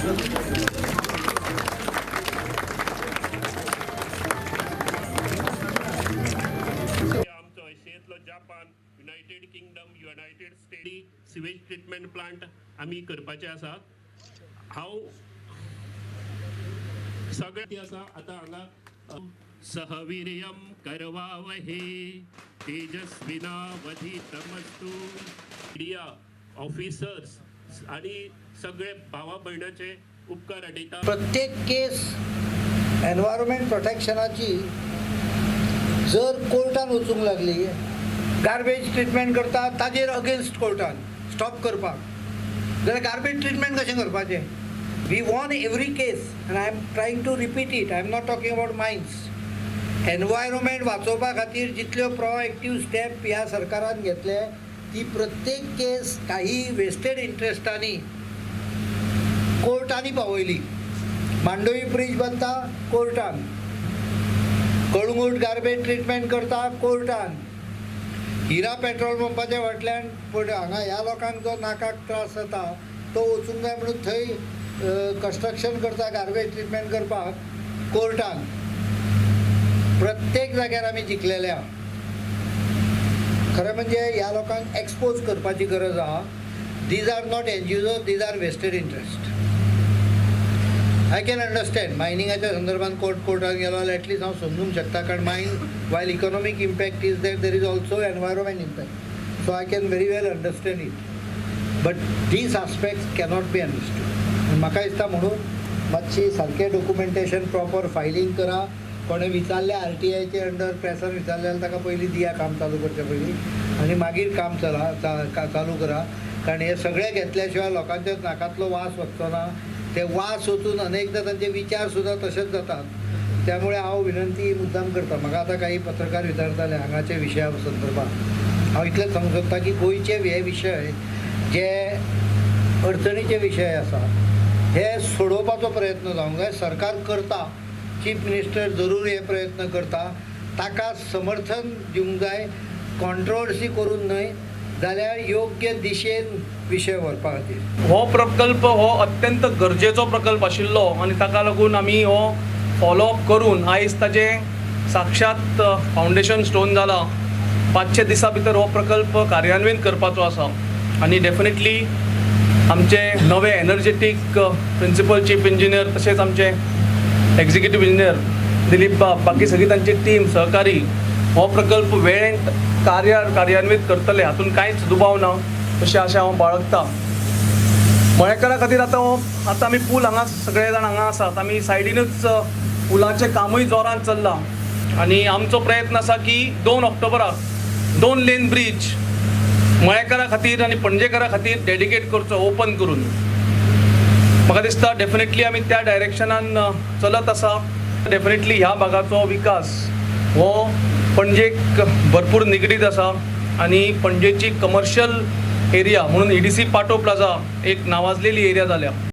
आमचो एशियेंतलो Japan, United Kingdom, United State sewage treatment plant आमी करपाचे आसा. हांव सगळे आसा आतां हांगा. सहवीर्यं करवावहे तेजस्विनावधीतमस्तु. मिडिया ऑफिसर्स आणि सगळे भावा भयणाचे उपकार आटयता. प्रत्येक केस एनवायरमेंट प्रोटेक्शनाची जर कोर्टान वचूंक लागली, गार्बेज ट्रिटमेंट करता ताजेर अगेन्स्ट कोर्टान स्टॉप करपाक जाल्यार गार्बेज ट्रिटमेंट कशें करपाचें? We won every case and I am trying to repeat it. I am not talking about mines. Environment वाचोवपा खातीर जितल्यो प्रोएक्टीव स्टेप ह्या सरकारान घेतले ती प्रत्येक केस काही वेस्टेड इंट्रस्टांनी कोर्टांनी पावयली. मांडोवी ब्रीज बांदता कोर्टान, कळंगूट गार्बेज ट्रिटमेंट करता कोर्टान, हिरा पेट्रोल पंपाच्या फाटल्यान पण हांगा ह्या लोकांक जो नाकाक त्रास जाता तो वचूंक जाय म्हणून थंय कन्स्ट्रक्शन करता गार्बेज ट्रिटमेंट करपाक कोर्टान. प्रत्येक जाग्यार आमी जिखलेले आहा. खरें म्हणजे ह्या लोकांक एक्सपोज करपाची गरज आहा. These are not NGOs, these are vested interest. I can understand मायनिंगाच्या संदर्भात कोर्टान गेलो जाल्यार एटलिस्ट हांव समजूंक शकता, कारण mine while economic impact is there, there is also environment impact. So I can very well understand it, but these aspects cannot be understood. म्हाका दिसता म्हणून मातशी सारकें डॉक्युमेंटेशन प्रॉपर फायलींग करा. कोणें विचारलें आरटीआयचे अंडर प्रेसान विचारलें जाल्यार ताका पयलीं दिया काम चालू करचे पयलीं आनी मागीर काम चालू करा, कारण हे सगळें घेतल्या शिवाय लोकांच्या नाकांतलो वास वचचो ना. ते वास वचून अनेकदां तांचे विचार सुद्दां तशेंच जातात. त्यामुळे हांव विनंती मुद्दाम करता. म्हाका आतां काही पत्रकार विचारताले हांगाचे विशया संदर्भात, हांव इतलेंच सांगूंक सोदता की गोंयचे हे विशय जे अडचणीचे विशय आसा हे सोडोवपाचो प्रयत्न जावंक जाय. सरकार करता, चीफ मिनिस्टर जरूर हे प्रयत्न करता, ताका समर्थन दिवंक जाय, कॉन्ट्रोवर्सी करून न्हय जाल्यार योग्य दिशेन विशय व्हरपा खातीर. हो प्रकल्प हो अत्यंत गरजेचो प्रकल्प आशिल्लो आनी ताका लागून आमी हो फॉलोअप करून आयज ताजें साक्षात फावंडेशन स्टोन जाला. 500 दिसां भितर हो प्रकल्प कार्यान्वीत करपाचो आसा आनी डेफिनेटली आमचे नवे एनर्जेटीक प्रिंसिपल चीफ इंजिनियर तशेंच आमचे एक्झिक्युटीव इंजिनियर दिलीप बाब, बाकी सगळी तांची टीम सहकारी हो प्रकल्प वेळेंत कार्यान्वीत करतले हातूंत कांयच दुबाव ना अशें आशा हांव बाळगता. मळेकरा खातीर आतां आमी पूल हांगा सगळे जाण हांगा आसात, आमी सायडीनूच पुलाचें कामूय जोरान चल्लां आनी आमचो प्रयत्न आसा की 2 ऑक्टोबराक 2 लेन ब्रीज मळेकरा खातीर आनी पणजेकरा खातीर डेडिकेट करचो, ओपन करून. म्हाका दिसता डेफिनेटली आमी त्या डायरेक्शनान चलत आसा. डेफिनेटली ह्या भागाचो विकास हो पणजेक भरपूर निगडीत आसा आनी पणजेची कमर्शियल एरिया म्हणून EDC पाटो प्लाझा एक नावाजलेली एरिया जाल्या.